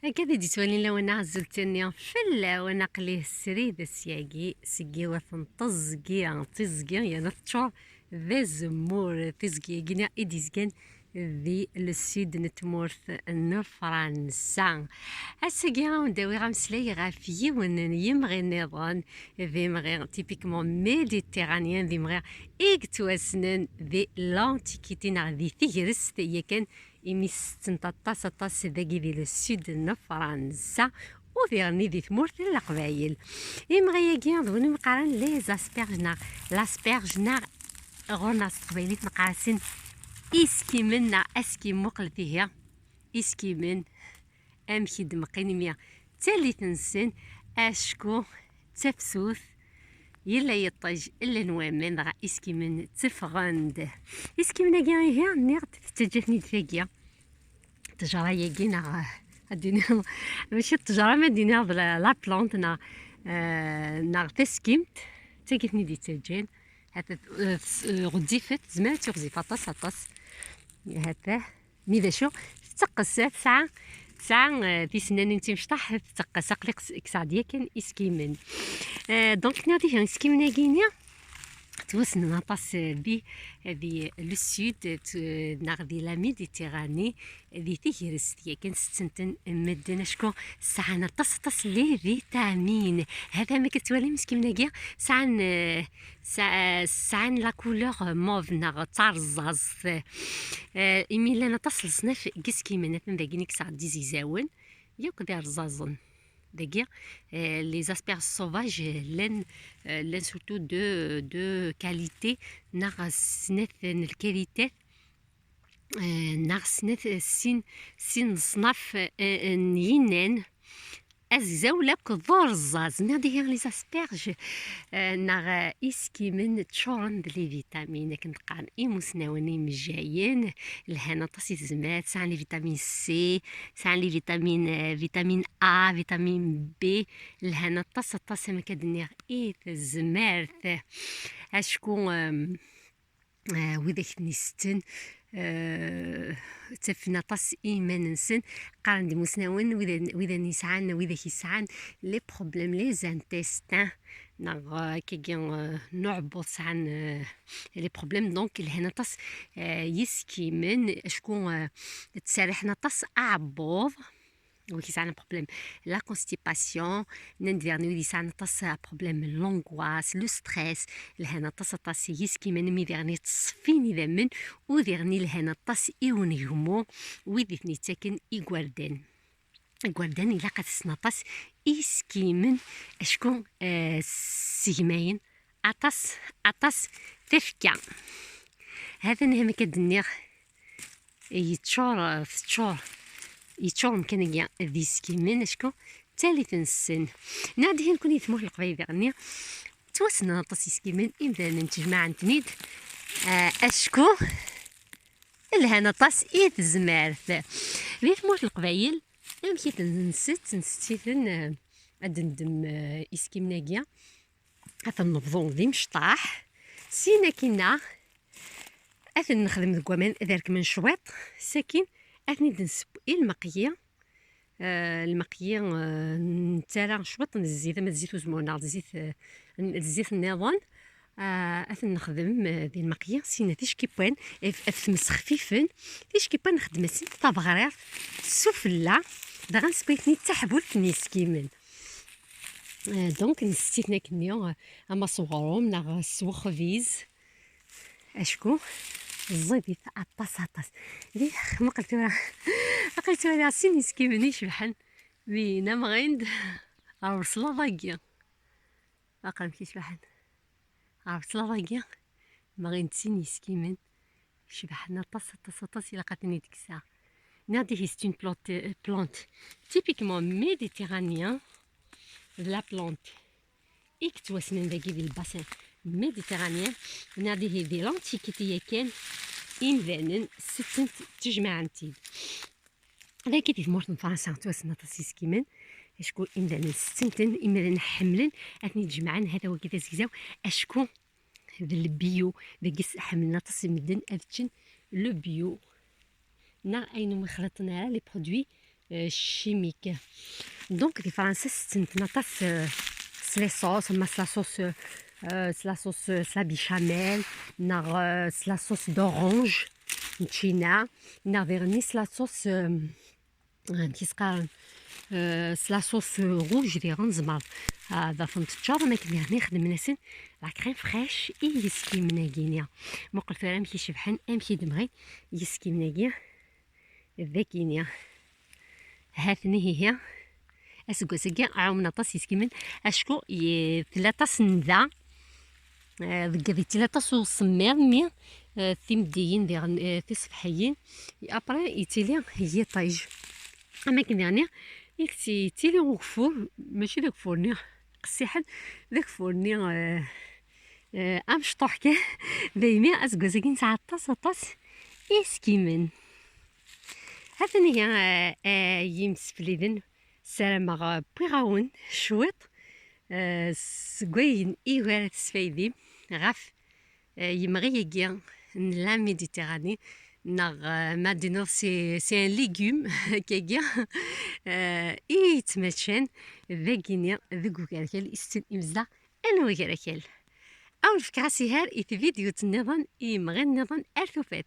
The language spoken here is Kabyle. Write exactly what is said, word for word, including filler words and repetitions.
Akka i d-yettwalin lawan-a, azul-nni fell-awen. Aql-i srid ass-agi seg yiwet n teẓgi, tiẓgi yerna teččur d azemmur. Tiẓgi-agi i d-yezgan di le sud n tmurt n Fransa. Ass-agi ad wen-d-awiɣ ameslay ɣef yiwen n yimɣi nniḍen, d imɣi typiquement méditerranéen, d imɣi i yettwassnen di l'Antiquité neɣ di tegrest yakan, imi settent aṭas, aṭas dagi di le sud n Fransa, u diɣenni di tmurt n Leqbayel. Imɣi-agi d win umi qqaren les asperges neɣ l'asperge neɣ ɣur-neɣ s teqbaylit neqqar-asen iskimen neɣ askimu. Muqlet ihi iskimen amek i d-meqqin imi d tallit-nsen acku d tafsut, yella yiṭij, llan waman, dɣa iskimen tteffɣen-d. Iskimen-agi ihi nniɣ-d tettaǧǧa-ten-id tagi. Ṭṭejra-agi neɣ ad d-iniɣ, mačči ṭṭejra, ma ad d-iniɣ d la, la plante neɣ, eh, neɣ taskimt, d tagi i ten-id-yettaǧǧan. Hata, eh, ɣezzifet, tezmer ad tiɣzif aṭas, aṭas. Hata, mi d acu, tetteqqes, tesɛa, tesɛa, eh, tisennanin d timecṭaḥ, tetteqqes, aql-i kkseɣ-d yakan iskimen. Eh, donc, nniɣ-d ihi iskimen-agi-ni, ttwassnen aṭas, eh, di, eh, di le sud, eh, t-, neɣ di la Méditerranée, di tegrest yakan setten-ten medden acku sɛan aṭas, aṭas les vitamines. Hada amek ad twalim iskimen-agi, sɛan, eh, sɛ-, sɛan la couleur mauve neɣ d tarẓaẓt. Eh, imi llan aṭas leṣnaf n yiskimen, atan dagi i kkseɣ-d izegzawen, yakk d irẓaẓen. Dagi, eh, les asperges sauvages, eh, llan, eh, llan surtout deux, deux qualités, neɣ snat n lkalitat, eh, neɣ snat, eh, sin, sin leṣnaf, eh, n yinan, azegzaw lakk d urẓaz. Nniɣ-d ihi les asperges, eh, neɣ, eh, iskimen ččuren d les vitamines, akken d-qqaren imusnawen imejjayen, lhan aṭas i tezmert, sɛan les vitamines C, sɛan les vitamines, eh, vitamine A, vitamine B, lhan aṭas, aṭas, am akka d-nniɣ, i tezmert. Acku, em, eh, widak ten-isetten, eh, ttafen aṭas i yiman-nsen, qqaren-d imusnawen, wid-, widen yesɛan, widak yesɛan les problèmes, les intestins, neɣ, eh, akkagi, eh, n uɛebbuḍ sɛan, eh, les problèmes, donc lhan aṭas, eh, yiskimen, acku, eh, ttserriḥen aṭas aɛebbuḍ. Wid yesɛan problème la constipation, nnan-d diɣen wid yesɛan aṭas problème l'angoisse, le stress, lhan aṭas, aṭas yiskimen imi diɣen yettṣeffin idammen, u diɣen lhan aṭas i unegmu, wid i ten-yettaken igerdan. Igerdan ilaq ad tessen aṭas iskimen, acku, eh, ssegmayen aṭas, aṭas tafekka. Hada nehmek ad d-nniɣ, yeččur, teččur, yeččur umkan-agi d iskimen, acku d tallit-nsen. Nniɣ-d ihi nekkni di tmurt n Leqbayel diɣenni, ttwassnen aṭas iskimen, imdanen ttejmaɛen-ten-id, eh, acku lhan aṭas i tezmert. Di tmurt n Leqbayel, amek i ten-nsett, nsett-iten, eh, ad d-neddem, eh, iskimen-agi, ad ten-nebḍu d imecṭaḥ, sin akkinna, ad ten-nexdem deg waman ad rekmen cwiṭ, sakin ad ten-id-nesseww i lmeqyi, eh, lmeqyi, eh, nettarra cwiṭ n zzit, ama d zzit uzemmur neɣ d zzit, eh, n, d zzit nniḍen, eh, ad ten-nexdem, eh, di lmeqyi, sin tickipan, af, af tmes xfifen, tickipan nexdem-asent tabeɣrirt s ufella, dɣa nesseww-iten d taḥbult n yiskimen. Eh, donc, nessett-iten akkenni, eh, ama s uɣrum neɣ s uxbiz. Acku ẓidit aṭas, aṭas. Di, muqel tura. Aql-i ttwaliɣ sin iskimen icebḥen. Din amɣin-d ɣer uslaḍ-agi. Aql amek icebḥen. Ɣer uslaḍ-agi, mɣin-d sin iskimen. Cebḥen aṭas, aṭas, aṭas, ilaq ad ten-id-kkseɣ. Nniɣ-d ihi, c'est une plante, euh, plante typiquement méditerranéen, d la plante i yettwassnen dagi di le bassin méditerranéen. Nniɣ-d ihi, di l'Antiquité yakan, imdanen setten-t, ttejmaɛen-t-id. Dagi di tmurt n Fransa ttwassen aṭas iskimen, acku imdanen setten-ten, imdanen ḥemmlen ad ten-id-jemɛen, hata wagi d azegzaw, acku d le bio, dagi s-, ḥemmlen aṭas medden ad ččen le bio, neɣ ayen umi xliṭen ara les produits euh, chimique. Donc, di Fransa, tetten aṭas, euh, s les sauces, ama s la sauce, euh, euh, s la sauce, euh, s la béchamel, neɣ, euh, s la sauce d'orange n Ččina, neɣ diɣenni s la sauce, euh, amek i s-qqaren, euh, s la sauce rouge, diɣen tzemreḍ, euh, ad ten-teččareḍ, am akken diɣenni xedmen-asen la crème fraîche i yiskimen-agi-ni. Muqel tura amek i cebḥen, amek i d-mɣin yiskimen-agi. Dagini. Ha-ten ihi. Aseggas-agi ɛumen aṭas yiskimen, acku ye-, tella aṭas n da, eh, deg ad yettili aṭas usemmiḍ, mi, eh, timeddiyin diɣen, eh, tisebḥiyin, après yettili yiṭij. Am akken diɣen i yettili ugeffur, mačči d ageffur-nni qessiḥen, d ageffur-nni, eh, eh, amecṭuḥ kan. Daymi aseggas-agi nesɛa aṭas, aṭas iskimen. Ha-ten ihi, eh, eh, yimsefliden, ssarameɣ, eh, wwiɣ-awen cwiṭ, eh, seg wayen i ara tesfaydim ɣef, eh, yemɣi-agi n la Méditerranée, neɣ, eh, ma d-tiniḍ c'est, c'est un légume, akkagi, eh, i yettmaččan dagini deg ugerkal i setten imezdaɣ n ugerkal. Ad wen-fkeɣ asiher i tvidyut nniḍen, i yemɣi nniḍen ar tufat.